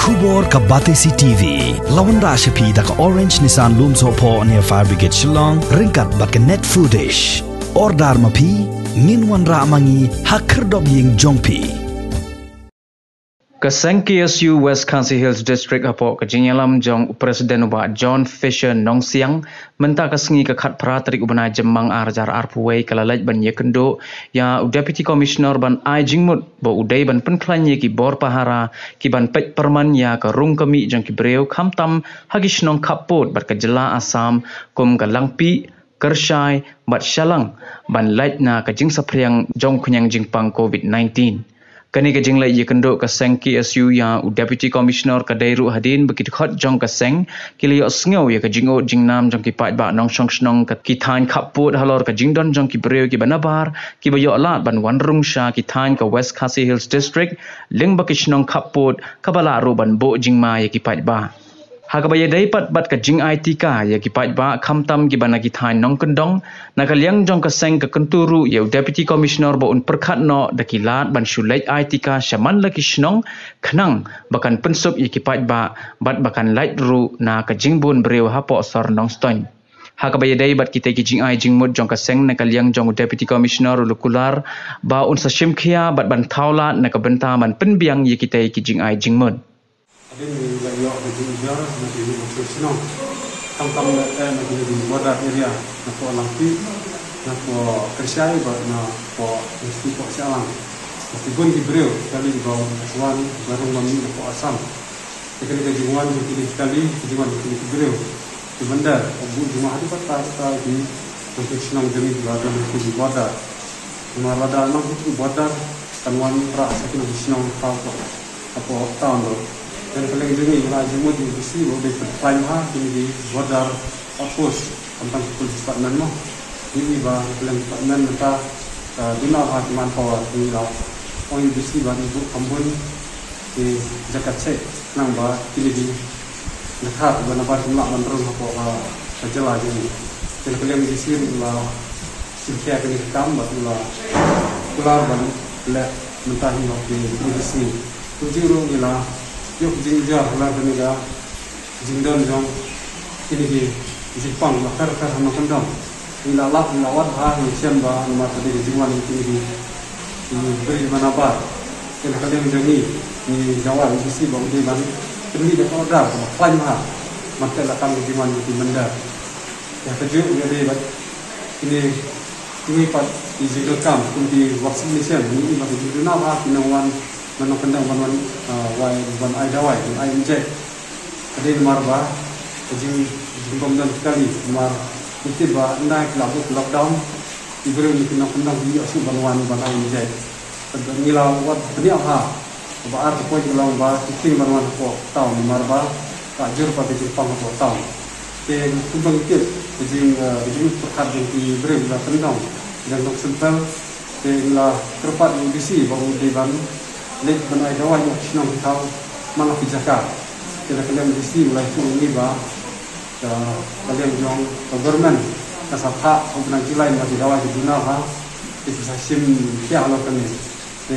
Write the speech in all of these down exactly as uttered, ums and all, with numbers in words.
Khubor ka Batesi T V la wanrah sha phi da ka Orange Nissan Lumsohphoh near Fire Brigade Shillong ryngkat bad ka Net Foodish. Order ma phi, ngin wanrah ma ngi ha khyrdop ïing jong phi. Ka seng K S U West Khasi Hills District hapoh ka jingïalam jong u President u Bah John Fisher Nongsiang, mynta ka sngi ka khatphra tarik u bnai Jymmang ar hajar arphew wei ka la leit ban ïakynduh ïa u Deputy Commissioner ban ai jingmut ba u dei ban pynkhlaiñ ïa ki bor pahara ki ban peit pyrman ïa ka rung ka mih jong ki briew khamtam ha ki shnong khappud bad ka jylla Assam kum ka Langpih, Kyrshai bad Shallang ban lait na ka jingsaphriang jong khñiang jingpang covid nineteen. Kane ka jingleit ïakynduh ka seng K S U ïa u Deputy Commissioner ka dei ruh hadien ba ki dkhot jong ka seng ki la ïohsngew ïa ka jingud jingnam jong ki paidbah nongshong shnong ka ki thaiñ khappud halor ka jingdon jong ki briew kiba nabar kiba ïoh lad ban wan rung sha ki thaiñ ka West Khasi Hills District lyngba ki shnong khappud kaba lah ruh ban buh jingma ïa ki paidbah. Ha kaba ïadei pat bad ka jingai tika ïa ki paidbah khamtam kiba na ki thaiñ nongkyndong, na ka liang jong ka seng ka kyntu ruh ïa u Deputy Commissioner ba un pyrkhat noh da ki lad ban shu leit ai tika sha man la ki shnong khnang ba kan pynsuk ïa ki paidbah bad ba kan lait ruh na ka jingbun briew hapoh sor Nongstoiñ. Ha kaba ïadei bad kitei ki jingai jingmut jong ka seng, na ka liang jong u Deputy Commissioner u la kular ba un sa shim khia bad ban thaw lad na ka bynta ban pynbiang ïa kitei ki jingai jingmut. Hadien ba la ïoh ka jingjar na ki nongshong shnong, khamtam na, eh, na ki border area, napoh Langpih, napoh Kyrshai bad napoh West, napoh Shallang. Ki bun ki briew kali ba wan ba rung ba mih napoh Assam. Te kane ka jingwan jong kine ki kali, ka jingwan jong kine ki briew, ki mynder, ka buh jingwan haduh katta katta ki nongshong shnong jong ngi kiba don ha ki border. Namar lada nang hapoh border kan wanrah sha kine ki shnong hapoh, hapoh town ruh. Te na ka liang jong ngi ngi la ai jingmut ïa u D C ba u dei ban pynkhlaiñ bha kine ki border outpost, khamtam ki police department mo. Ngi i ba na ka liang department mynta ka duna bha ki manpower, ngi la ong ïa u D C ba un buh kham bun ki jaka check khnang ba kine ki dkhar ba nabar kim lah ban rung hapoh ka, ka jylla jong ngi. Te na ka liang D C ruh u la shim khia kane ka kam bad u la kular ban leh mynta hi ha kine ki sngi. Kumjuh ruh ngi la ïoh ka jingjar halor kane ka jingdon jong kine ki jingpang ba kher kher ha nongkyndong. Ngi la lap, ngi la wad bha, ngi shem ba namar ka dei ka jingwan kine ki, ki briew ba nabar. Te na ka liang jong ngi, ngi dawa ïa u D C ba u dei ban pynmih da ka order kaba khlaiñ bha ban peit lakam ka jingwan ki mynder. Ïa kajuh ïa dei bad kine, kine pat ki jingdonkam kum ki vaccination, ngi i ba ki jingduna bha ki nongwan na nongkyndong ban wan, ah, wai, ban ai dawai, ban ai inject. Ka dei namar ba ka jing, jingbym don kali, namar ngi tip ba ynda ki la buh lockdown, ki briew na ki nongkyndong ki ïoh shuh ban wan ban ai inject. Te ngi la wad bniah bha, kaba ar ka point ka long ba ki tieng ban wan hapoh town, namar ba ka jur pat ka jingpang hapoh town. Te kumba ngi tip ka jing, eh, ka jingpyrkhat jong ki briew na kyndong, jong nong Sempel, te ngi la kyrpad ïa u D C ba u dei ban leit ban ai dawai ïa ki shnong ki thaw man la ki jaka. Te na ka liang u D C u la ïathuh ïa ngi ba ka, ka liang jong ka government ka sa phah ha u bnai July na ki dawai ki duna bha, te ki sa shim khia halor kane. Te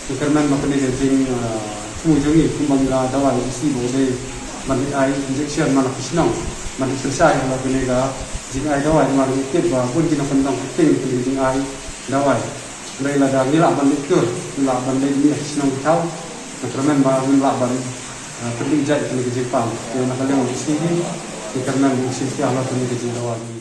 ngi kyrmen ba kane ka jing, ah, thmu jong ngi kumba ngi la dawai ïa u D C ba u dei ban leit ai injection man la ki shnong ban leit pynshai halor kane ka jingai dawai, namar ngi tip ba bun ki nongkyndong ki tieng kane ka jingai dawai. Hynrei lada ngi lah ban leit tur, ngi lah ban leit mih ha ki shnong ki thaw, ngi kyrmen ba ngin lah ban, ah, pynlong jait kane ka jingpang. Te na ka liang u D C hi ngi kyrmen ba u shim khia halor kane ka jingdawai.